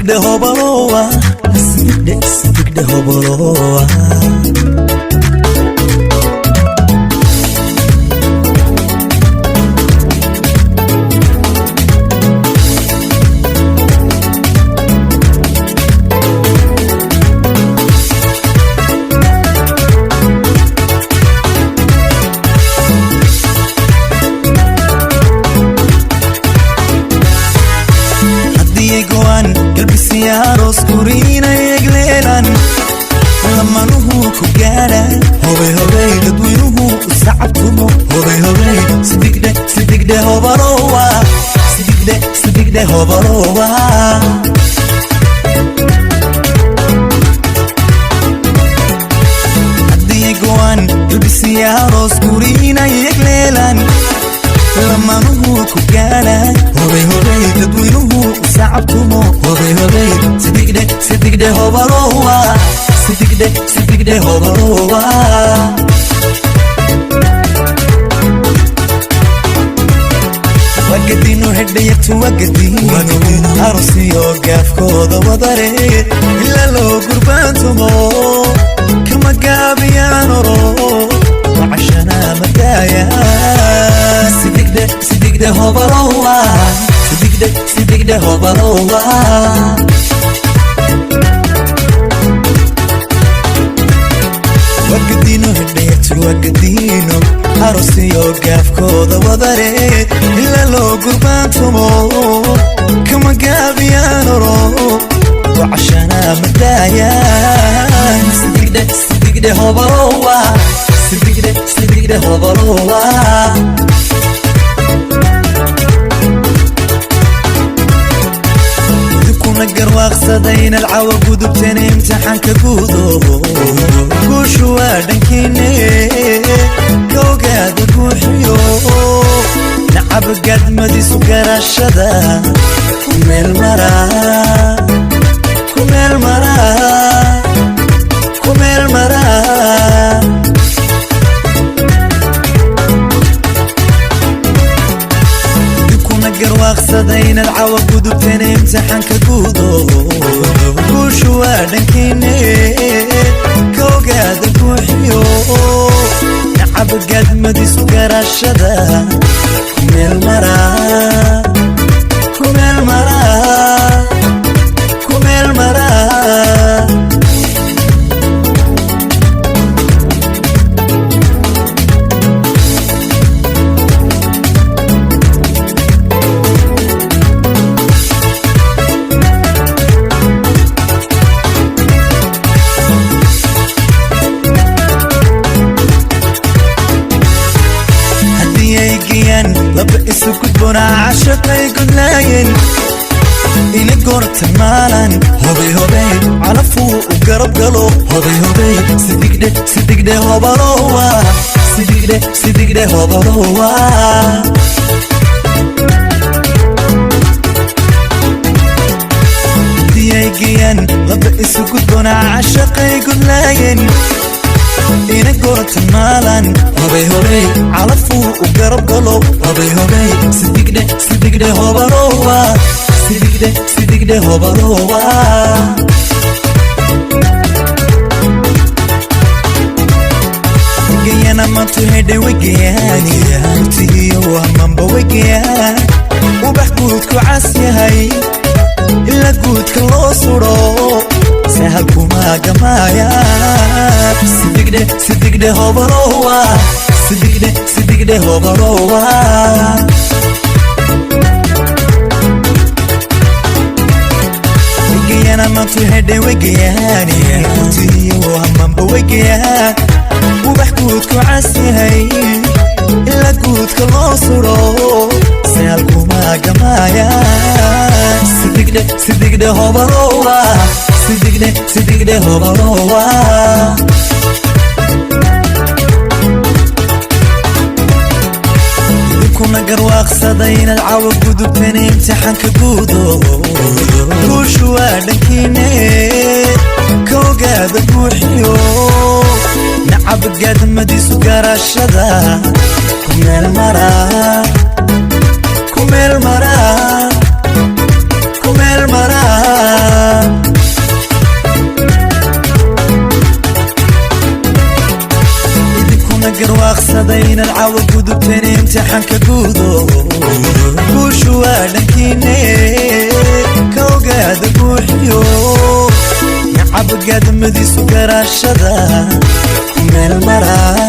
Sidigdhe hobalowa, sidigdhe, sidigdhe hobalowa. Haddii go'an galbisiya aroos guriina egleelan, lamanuhu ku gaadha, hobay hobay, dadweynuhu u sacabtumo, hobay hobay, sidigdhe, sidigdhe hobalowa, sidigdhe, sidigdhe hobalowa. Haddii go'an galbisiya aroos guriina egleelan, lamanuhu ku gaadha, hobay hobay, dadweynuhu u sacabtumo, hobay hobay, sidigdhe, sidigdhe hobalowa, sidigdhe, sidigdhe hobalowa. Wagadinu hedhayatu wagadino aroosiyo gaafkooda wadare, ila loo gurbaantumo, kama gaabiyaan oro wacashana madaaya. Sidigdhe, sidigdhe hobalowa, sidigdhe, sidigdhe hobalowa. Wagadino hedhayatu wagadino aroosiyo gaafkooda wadare, ila loo gurbaantumo, kama gaabiyaan oro wacashana madaaya. Sidigdhe, sidigdhe hobalowa, sidigdhe, sidigdhe hobalowa. Idinkuna garwaaqsada inaad cawa gudubteen imtixaanka guudo, guushu waa dhankiine, ka ogaada guuxiyo nacab gaadmadiisu garashada ku meel maraa, ku meel maraa, ku meel maraa. Idinkuna garwaaqsada inaad cawa gudubteen imtixaanka guudo, guushu waa dhankiine, ka ogaada guuxiyo nacab gaadmadiisu garashada ku meel maraa, ku meel maraa, ku meel maraa. Haddii ay geeyaan laba isu gudboonaa cashaqay gudlaayeen, ina goorta maalan, hobay hobay, calafuu u garab galo, hobay hobay, sidigdhe, sidigdhe hobalowa, sidigdhe, sidigdhe hobalowa. Haddii ay geeyaan laba isu gudboonaa cashaqay gudlaayeen, ina goorta maalan, hobay hobay, calafuu u garab galo, hobay hobay, sidigdhe, sidigdhe hobalowa, sidigdhe, sidigdhe hobalowa. Wegayana maantu hedhe wegayaani murtigiyo wamanba wegayaan, ubax guudku cas yahay ila guudka loo suro sahal kuma gamaaya. Sidigdhe, sidigdhe hobalowa, sidigdhe, sidigdhe hobalowa. Wegayana maantu hedhe wegayaani murtigiyo wamanba wegayaan, ubax guudku cas yahay ila guudka loo suro sahal kuma gamaaya. Sidigdhe, sidigdhe hobalowa, sidigdhe, sidigdhe hobalowa. Idinkuna garwaaqsada inaad cawa gudubteen imtixaanka guudo, guushu waa dhankiine, ka ogaada guuxiyo nacab gaadmadiisu garashada ku meel maraa, ku meel maraa, ku meel maraa. Garwaaqsaday inaad caawa gudubteen imtixaanka guudo. Guushu waa dhankiine, ka ogaada guuxiyo nacabgaadmadiisu garaashada ku meel maraa.